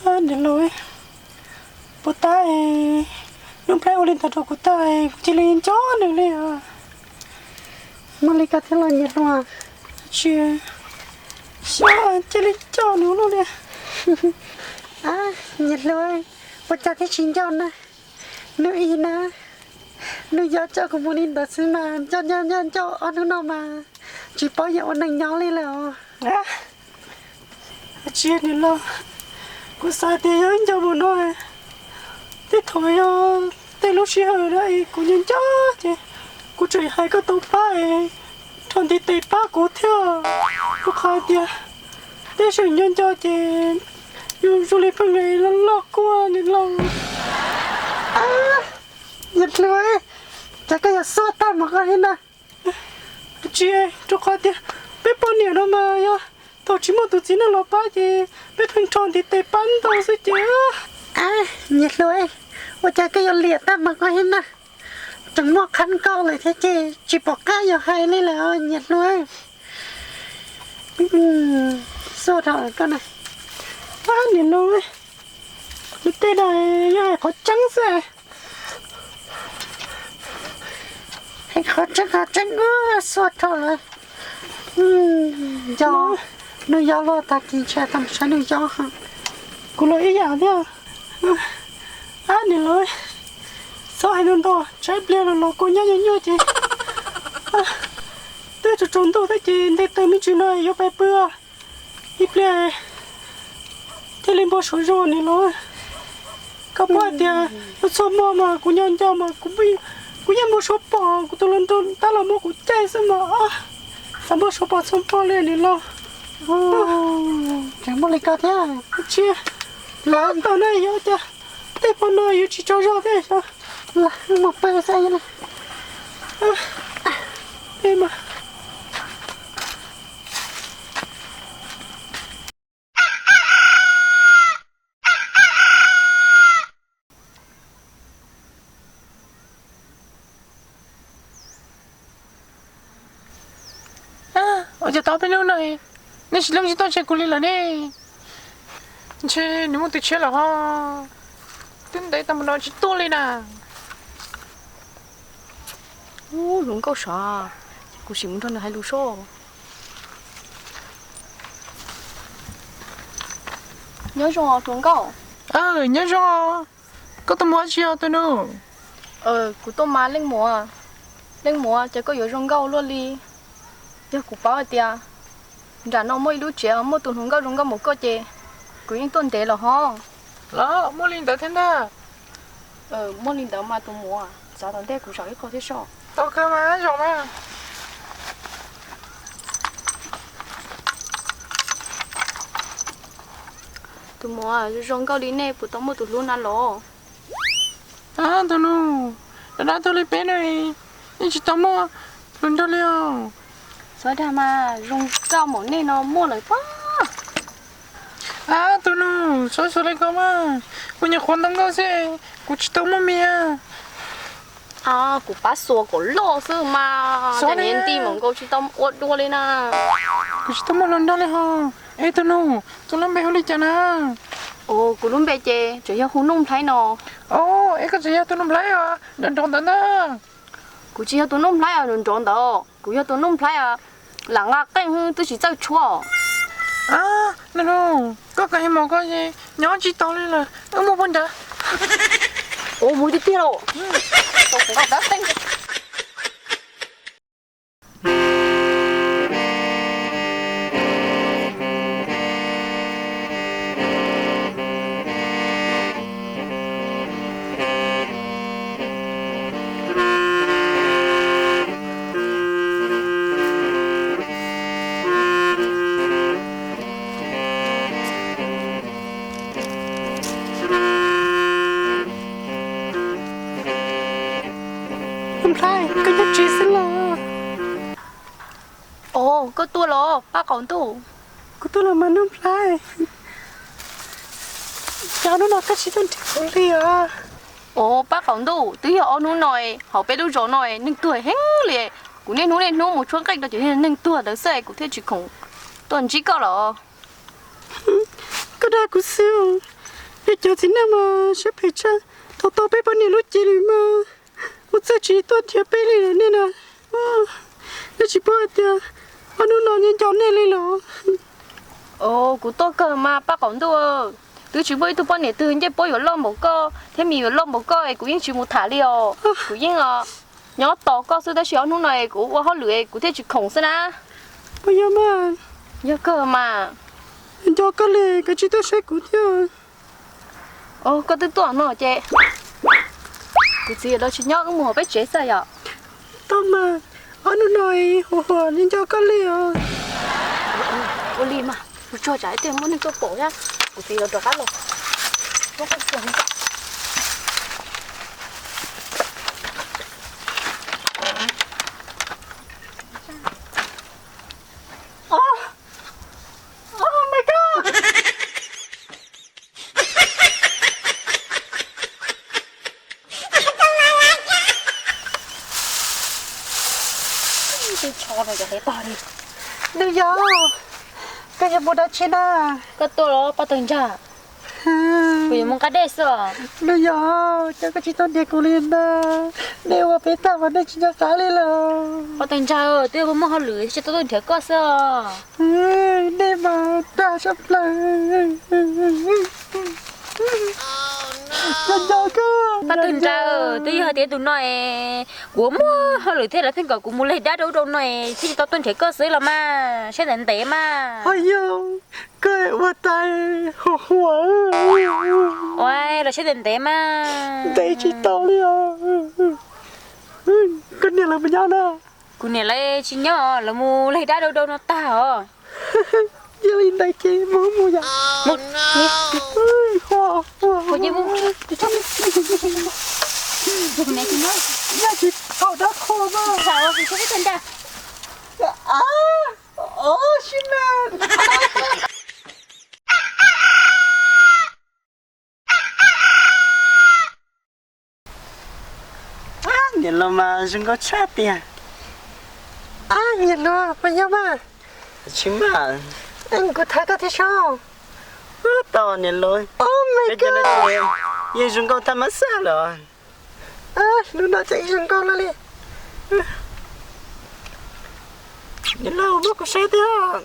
Niam laus, puas tab, Nuj Nplhaib ua li ntawd rau kuv tag, kuv cia li nco nws li os. Muaj li ko thiab los niam hluas? Tsis, xyov cia li nco nws ua luaj li. Niam hluas, ua cas thiaj tsis nco na? Nws ib na, nws yuav coj kuv mus li ntawd xwb mas nco nco nco nco ob hnub no mas tsis paub yuav ua neeg nyob li lawm os. Tsis, niam laus, kuv xav tias yog ib nco mus no, tej thaum yog tej lub sij hawm na kuv nco nco ces kuv tseem hais koj tau pab es rho ntiv tes pab kuv thiab. Rau qhov tias tej zaum nco nco ces yus zoo li pheej loj loj kuj niam laus. Niam hluas, cas koj yuav xuaj tag mus koj thiab na? Tsis, rau qhov tias peb poj niam no mas yog thaum tsis muaj tus txiv neej los pab ces peb pheej rho ntiv tes pab ntau xwb ces. Niam hluas, ua cas koj yuav liam tag mus koj thiab na? Tseem muaj qhov nkauj lawm thiab ces tsis pom qab yuav hais li lawm niam hluas. Xuaj dhau koj na. Niam laus, nws tej no yog hais qhov tseeb xwb. Hais qhov tseeb qhov tseeb, xuaj dhau lawm. Nco, nws yog luaj tag kis ntshe tau mus saib nws yog. Kuv los ib yam thiab. Niam laus, txhob hais ntau ntau, tsam ib pliag los los kua nyob nyuaj nyuaj ces twb tsaus tsaus ntuj thiab ces nte taws me ntsis no yuav pais pw. Ib pliag thiaj li npau suav zoo niam laus. Koj paub hais tias lub txhua hmo mas kuv nco nco mas kuv yeej npau suav pom kuv tus hluas nraug tab los muab kuv caij xwb mas. Xav npau suav pom txhua hmo li niam laus. Tseem muaj li ko thiab. Tsis, lawv tau na yog cas tej hmo no yuav tsis tsaug zog thiab xyov. Mus pw xwb. Ua cas tau peb hnub no nej tsis leej tsis tuaj ntsib kuv li lawm ne? Ntshe nws muaj tus tshiab lawm ho. Twb ntev tag npaum no tsis tuaj li na. Ub, hluas nkauj sav, kuv sim mus nrog nws hais lus seb. Nyob zoo hluas nkauj. Nyob zoo. Koj tuaj mus ua dab tsi os tus nus? Kuv tuaj mas leej muam. Leej muam, cas koj yuav zoo nkauj luaj li? Yog kuv paub hais tias nram no muaj ib lub tsev muaj tus hluas nkauj zoo nkauj npaum koj ces kuv yeej tuaj ntev lawm hov. Los muaj li ntawd thiab ntag. Muaj li ntawd mas tus muam, txav tom ntej kuv zaum ib qho thiab soj. Tau kawg mas, zaum mas. Tus muam, zoo nkauj li nej puas tau muaj tus hlub na los? Tus nus, dab dab tuag li peb no, yeej tsis tau muaj hluas nraug li os. Txhob dag mas, zoo nkauj npaum nej no muaj lawm pob. Tus nus, txhob xav li ko mas, kuv nyuam qhuav ntoo nkauj xwb, kuv tsis tau muaj me. Kuv pab xuas kom loj xwb mas, cas niam nti mus nkaus tsis tau ua dua li na. Kuv tsis tau muaj hluas nraug li ho. Es tus nus, tus lub npe hu li cas na? Kuv lub npe ces tseem yog hu Nuj Nplhaib no. Es koj tseem yog tus Nuj Nplhaib os, nrov nrov ntawd ntag. Kuv tsis yog tus Nuj Nplhaib os, nrov nrov ntawd, kuv yog tus Nuj Nplhaib os, lam nqa qeej twb tsis txawj tshuab. Nus, koj kov hais mos koj es nyob tsis tau li lawm, wb mus pem nrad. Mus tiag tiag los? Tau kuv nqa qeej. Nplhaib, koj nyob tsev xwb los? Os, koj tuaj los pab qaum ntuj? Kuv tuaj los mas Nplhaib. Cas ob hnub no koj tsis tuaj nrhiav kuv li os? Os, pab qaum ntuj, twb yog ob hnub no hauv peb lub zos no neeg tuag heev li. Kuv niaj hnub niaj hnub mus tshuab nqeej rau cov neeg tuag ntawd xwb, kuv thiaj tsis khoom tuaj ntsib koj los. Koj dag kuv xwb, Peb cov txiv neej mas siab phem tshaj, thaum tau peb poj niam lub cev lawm mas ua txuj tsis tuaj nrhiav peb li lawm nej na. Nej tsis paub hais tias ob hnub no nyob nco nej li los? Kuv tuaj kawg mas Paj Qaum Ntuj, twb tsis muaj ib tug poj niam twg ncej puab yuav loj npaum koj thiab mis yuav loj npaum koj es kuv yeej tsis mus tham li os. Kuv yeej nyob tos koj xwb tab sis ob hnub no es kuv ua hauj lwm es kuv thiaj tsis khoom xwb na. Puas yog mas? Yog kawg mas. Nco koj li koj tsis tuaj saib kuv thiab. Koj twb tuaj no ces kuv txiv los tsis nyob, wb mus hauv peb tsev xwb yom. Tau mas, ob hnub no huam huam li nco koj li os. Ua li mas, mus tsuag tsam ib pliag muaj neeg tuaj pom thiab kuv txiv yuav rov qab los. Oh my God! Nws yog, koj yuav mus dab tsi na? Koj tuaj los poj tawg ntsag? Kuv yuav mus nqa dej xwb os. Nws yog, cas koj tsis tau nrhiav kuv li ntag? Nej ua peb tag mas nej tsis nco qab li lawm. Poj tawg ntsag, twb yog kuv muaj hauj lwm tsis tau tuaj nrhiav koj xwb os. Nej mas dag sab plaws. Poj tawg ntsag, twb yog hais tias tus no es kuv muaj hauj lwm thiab lawv pheej kom kuv mus leg dab rau ub rau no es thiaj tsis tau tuaj nrhiav koj xwb los mas, saib ntev ntev mas. Yog, koj ua tas huam huam. Ua los saib ntev ntev mas. Ntev tsis tau li os. Koj niam lawv puas nyob na? Kuv niam lawv tsis nyob, lawv mus leg dab rau ub rau no tag os. Yog li ntawd ces mus mus yom. Yog tsis thaum dab qhuas mas. Sib me. Niam laus mas zoo nkauj tshaj tiag. Niam laus puas yog mas? Tsis mas. Kuv thaiv koj thiab saib. Tau niam laus. Oh my God, yeej zoo nkauj thaj mab xaj lawm. Hnub no ces zoo nkauj lawm li. Niam laus muab kuv saib thiab.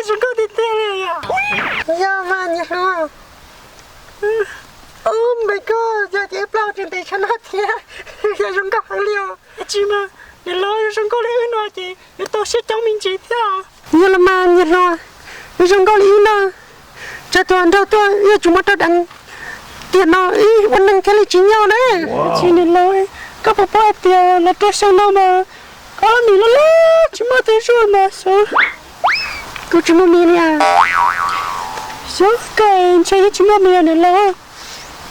Zoo nkauj tiag tiag li yom. Yog mas niam hluas. Oh my God, yog tias ib plaub tseem ntev tshaj no thiab, yog zoo nkauj heev li os. Tsis mas, niam laus zoo nkauj li wb no ces yuav tau siab coob me ntsis thiab. Yog los mas niam hluas, zoo nkauj li wb no, tsam tus hluas nraug tuaj wb yuav tsum muab rau deev, tiam no wb ua neej thiaj li tsis nyuaj na. Tsis niam laus, koj puas paub hais tias los rau xyoo no mas ob mis loj loj tsis muaj tus zuaj mas xyov. Kuv tsis muaj mis li. Xyov koj ntshe yeej tsis muaj mis niam laus.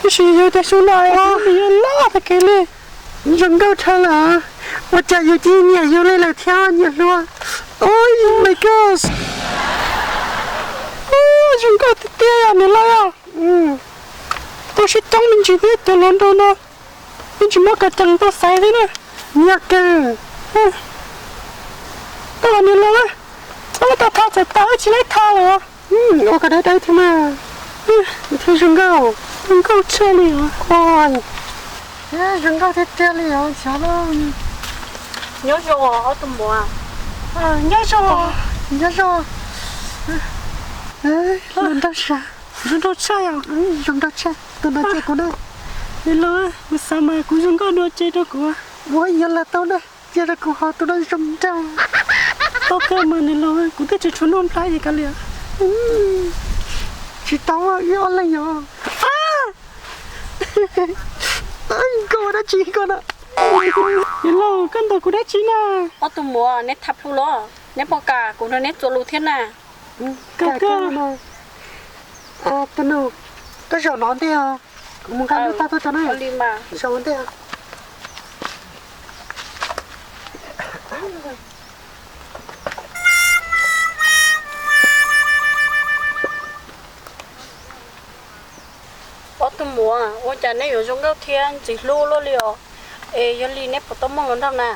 Tab sis yog tias xyoo no es kuv mis yuav loj tag kev li. Zoo nkauj tshaj lawm, ua cas yus cia li nyiam yus li lawm thiab niam hluas. Oh my God, zoo nkauj tiag tiag niam laus. Tau siab coob me ntsis thiab cov hluas nraug no, yeej tsis muab kom ceem tau xaiv thiab na. Nyiam kawg. Koj los niam laus, txhob muab tau tha txawm tas wb tsis laib tha lawm. Ua koj dawb dawb thiab mas, thiab zoo nkauj. Zoo nkauj tshaj li os. Zoo nkauj tiag tiag li os xyov. Nyob zoo ob tug muam. Nyob zoo, nyob zoo. Zoo nkauj tshaj, zoo nkauj tshaj. Tus no cia kuv na. Niam laus, kuv xav mas kuv zoo nkauj dua cia rau kuv. Ua yuav lam tau na, cia rau kuv ho tus no zoo nraug. Tau kawg mas niam laus, kuv twb tsis tshuav nuj nplhaib li koj li. Tsis tau, wb ob leeg yog. Koj ua dab tsi koj na? Niam laus, koj ntaus kuv dab tsi na? Ob tug muam, neb tham plhu los, neb puas kam kuv nrog neb txuas lus thiab na? Kawg kawg. Tus nus, koj zaum no ntej os, kuv mus nqa lub tag tuaj tso na. Zaum ntej. Ob tug muam, ua cas neb yuav zoo nkauj thiab ntxim hlub luaj li os? Es yog li neb puas tau muaj hluas nraug na?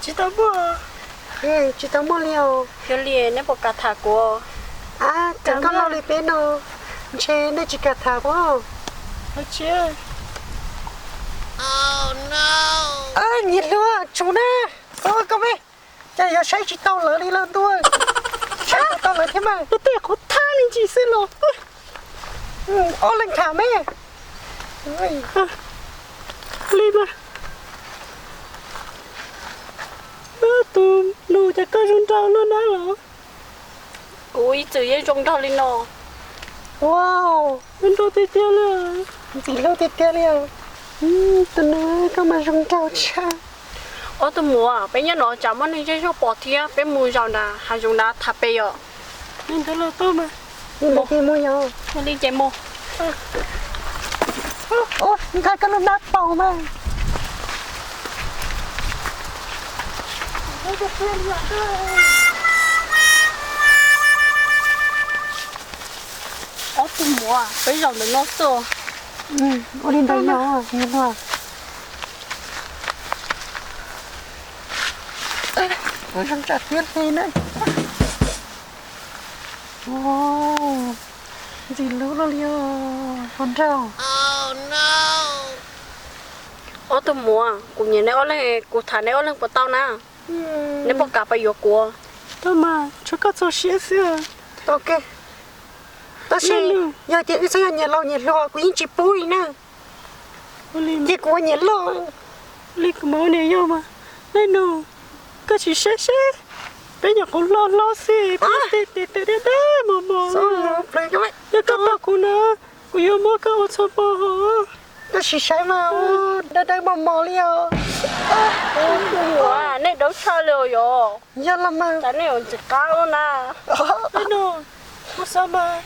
Tsis tau muaj. Tsis tau muaj li os. Yog li neb puas kam tham kuv? Cov nkauj laug li peb no ntshe nej tsis kam tham os. Nyiam hluas, tsum na, xav ua koj me, cas yuav saib tsis tau lawv li lauj ntuj, saib tsis tau lawv thiab mas. Tej qhov thab li ntsis xwb los. Ob leeg tham me. Li mas, tus nus cas koj zoo nraug luaj na los? Kuv ib txwm yeej zoo nraug li no. Wow, zoo nraug tiag tiag li. Ntxim hlub tiag tiag li. Tus nus koj mas zoo nraug tshaj. Ob tug muam, peb nyob no tsam muaj neeg zej zog pom thiab, peb mus zaum nram hav zoov nrad tham pem yom. Li ntawd los tau mas. Li ntawd ces mus yom. Li ces mus. Ntshai koj lub nab paus mas. Ob tug muam, peb zaum ntawm no xwb. Ua li ntawd yog. Zoo tsam tiab li na. Ntxim hlub luaj li os hluas nraug. Ob tug muam, kuv nyiam neb ob leeg, kuv tham neb ob leeg puas tau na? Neb puas kam pab yuav kuv? Tau mas, tsuav koj txaus siab xwb. Tab sis yog tias wb xav yog nyiam laus nyiam hluas kuv yeej tsis pub li na. Ces kuv ua nyiam loj li kuv mas ua niam yau mas. Leej nus, koj sim saib seb, peb nyuam qhuav hlob hlob xwb, peb tej tes taw dawb dawb mos mos. Yog koj pab kuv na, kuv yuav muab koj ua txhua pov hauv. Koj sim saib mas, dawb dawb mos mos li os. Ua nej dawb tshaj li os yog. Yog los mas. Cas nej yuav ntxim qab ua na. Leej nus, kuv xav mas,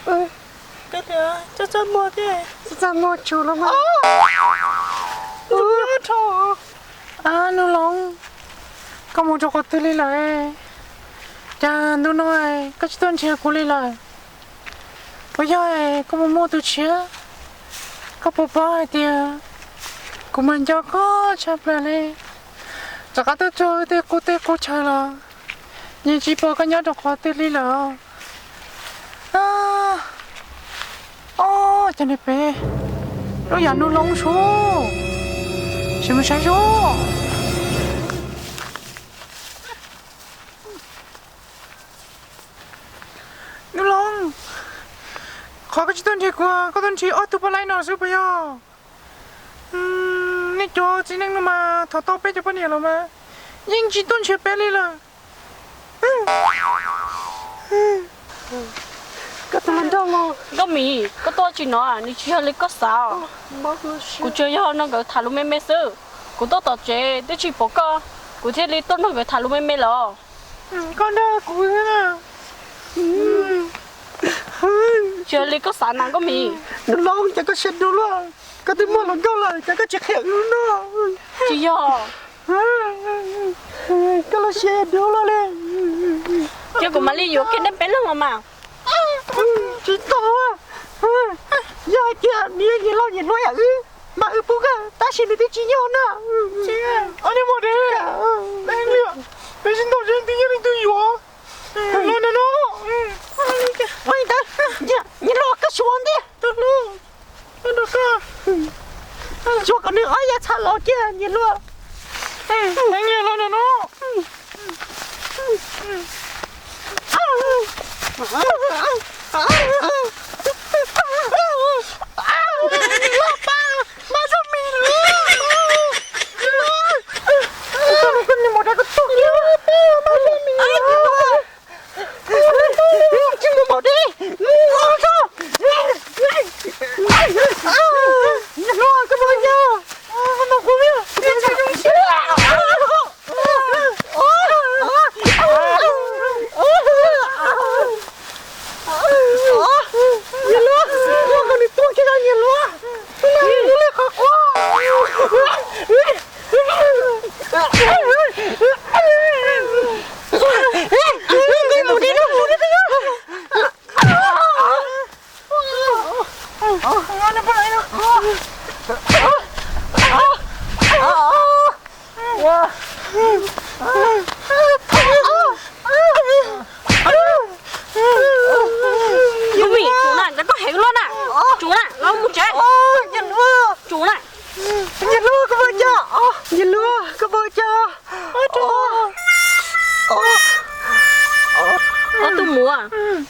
koj tias txaj txaj muag thiab. Txaj txaj muag tsuas los mas. Nus Loob, koj mus rau qhov twg li lawm? Cas ntu no koj tsis tuaj nrhiav kuv li lawm? Puas yog koj puas muaj tus tshiab? Koj puas paub hais tias kuv mas nco koj tshaj plaws li. Rov qab tuaj txog tej qub teb qub chaw los yeej tsis pom koj nyob rau qhov twg li lawm. Ob, cas nws pem lub yam Nus Loob sub, sim mus saib sub. Nus Loob, qhov koj tsis tuaj nrhiav kuv, koj tuaj nrhiav ob tug poj laib no xwb puas yog? Nej cov txiv neej no mas thaum tau peb cov poj niam los mas yeej tsis tuaj nrhiav peb li lawm. Nkauj Mim, koj tuaj tsis no, nws tsis yog li koj xav. Kuv tsuas yog nrog nkawd tham lus me me xwb. Kuv tuaj tom tsev twb tsis pom koj, kuv thiaj li tuaj nrog nkawd tham lus me me los. Koj nrog kuv, tsis yog li koj xav na Nkauj Mim. Nus Loob, cas koj siab dub luaj, koj twb muaj hluas nkauj lawm cas koj tsis qhia wb no? Tsis yog. Koj los siab dub luaj li. Ces kuv mam li yuav kiag nej peb leeg los mas. Tsis tau. Yog hais tias nws yog nyias laus nyias hluas yam wb mas wb pub kawg, tab sis nws twb tsis yog na. Ob niag maum dev, peb sib ntaus ze twb yog leej twg yuav. Los ntawm no. Ua li ntawd, nyias los koj suav ntiag. Suav kom nws ob yam txham los kiag nyias los. Los ntawm no.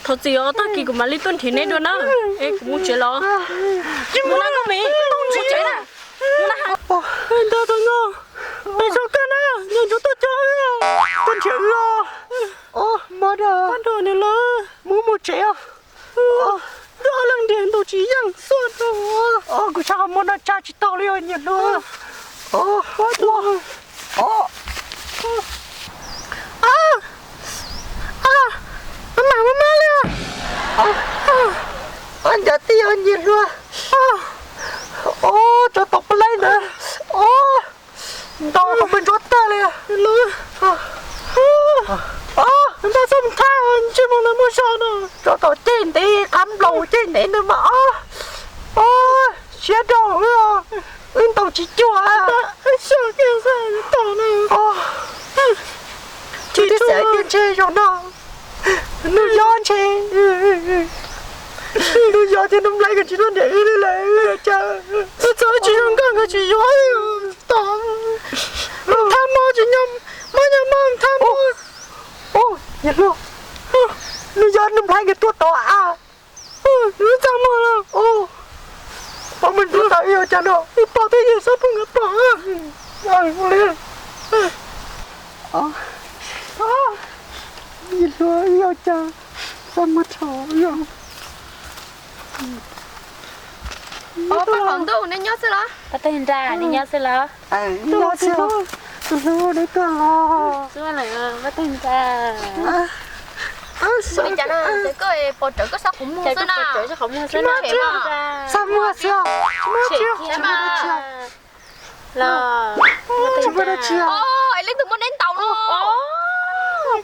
Thov txim os, tag kis kuv mam li tuaj nrhiav neb dua na. Es kuv mus tsev los. Mus na koj Mim, mus tsev na. Ntag, tau no, peb tso koj na, nyob ntsuav tuaj cog wb, tuaj nrhiav wb os. Mus nrog nws los, mus mus tsev os. Nyob leej ntiag ntaus tsis yeej xuaj rau. Kuv sab qhov muag no tsa tsis tau li os nyias hluas. Mam mam li. Ncav tij os nyias hluas. Tsov tom peb laib ntawd. Ntaus qhov muag ntsuab tag li. Ntaus xab thab ntsej muag ntawd muaj zog no. Tsov tom ceg ntev qab nplaum ceg ntev ntawd mas. Siab rau wb, wb ntaus tsis cuag. Tus twb xav tias ntshe zaum no nws yuav ntshe, nws yuav ces nws nplaig nkawd tsis tuaj nrhiav wb li lawm. Cas txawm tsis zoo nkauj nkawd tsis yuav tom. Thab mob tsis nyob, mob nyob mob thab mob. Nws yuav nws nplaig nkawd tuaj tod a. Nws txaj muag lawm. Pab muaj ntsuab tau ib yam cas no, ib pom twb yog xab phooj nkawd pom. Ib hluas ib yam cas, txaj muag thaum yog. Pab hluas ntuj, neb nyob xwb los? Pab tag nra, neb nyob xwb los? Nyob xwb. Tus hlub, neb tuaj los? Tuaj lawm, pab tag nra. Li cas no, ces koj pom rawv koj sab qhov muag xwb na? Pom rawv sab qhov muag xwb na. Txaj muag xwb. Los, tsis muaj dab tsi. Leej twg muab neb ntaus no?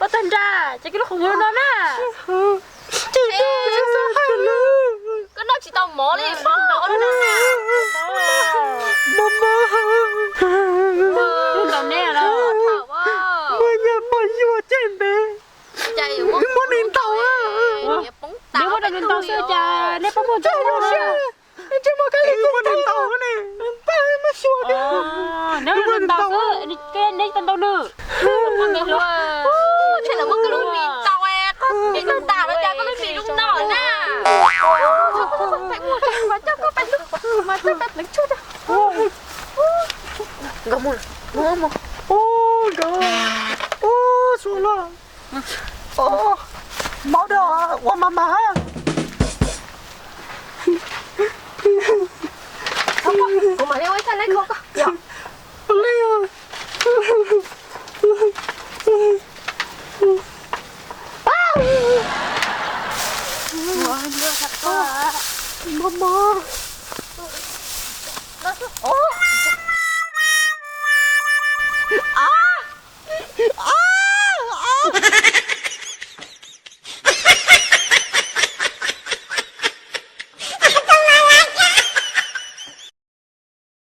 Pab tag nra, ces koj lub qhov muag no na. Koj noj tsis tau mov li. Mob mob. Ntaus neb los? Muaj nyaj muaj yuag ceg ntev. Wb muab nws ntaus. Neb muab nws ntaus xwb cas neb pab muaj ntsuab. Ntsej muag kab li kuv muab nws ntaus ne. Npaj muab xyuas. Neb muab nws ntaus xwb, neb tau ntaus nws. Ntshe lawv muab koj lub mis ntaus, ntaus tas los cas koj lub mis zoo no na. Nkag mus, mus, mus. Ub, nkag. Ub, suav loj. Ub, maub dab ua mas mas. Kuv mam li ua ib thaj leb kho koj. Li. Mas mas.